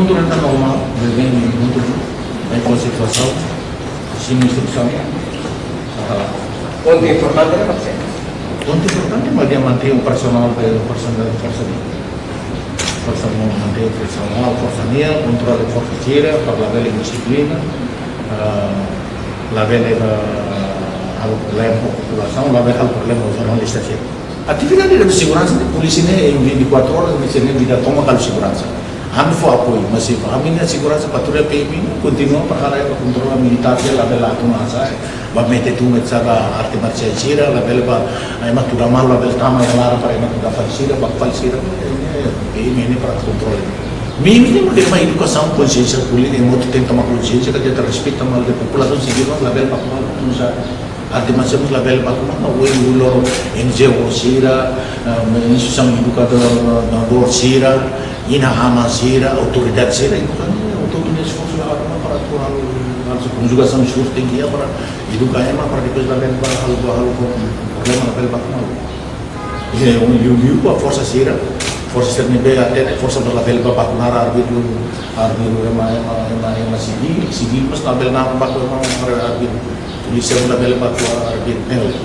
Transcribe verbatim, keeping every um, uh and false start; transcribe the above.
Durante normál, bem, bem, muito bem. Bem, com situação, sem instrução. Ah, pontu importante ne'e, Marcelo? Pontu importante, mas dia manter o personal, o personal, forsa nian. Forsa nian, manter o personal, forsa nian, kontrola forsa sira, para labele indisiplina, ah, labele, ah, halo problema ho populasaun, labele halo problema ho jornalista sira. Atividade de segurança de polísia ne'e, em vinte e quatro horas, ne'e, ne'e vida tomak halo segurança. Ami fó apoiu, mas se ami-nia seguransa patrulla P M kontinua para halo kontrola militár, labele la tun hasai, ba mete tun, mete sala arte marsiál sira, labele ba, ema tuda malu, labele tama iha laran para ema tuda fali sira, ba fali sira, eh, eh, P M ne'e para kontrola. Mínimo, ema edukasaun, konsiénsia polítika, ema hotu tenke toma konsiénsia, katak respeita malu de populasaun sivil, labele ba malu, tun sa. Arte marsiál mós labele baku malu, ohin uluk N G O sira, eh, instituisaun edukadór, eh, dór sira, inan-aman sira, autoridade sira, eduka, eh, hotu-hotu nia esforsu la haruka para atu halo, halo konjugasaun esforsu tenke iha para eduka ema para depois labele ba halo, ba halo problema labele baku malu. Iha, liuliu ba forsa sira, forsa sira ne'ebé hatene, forsa mós labele ba baku naran árbitru, árbitru ema, ema, ema, ema sivil, sivil mós labele naran baku ema, para árbitru, polísia mós labele baku árbitru, eh,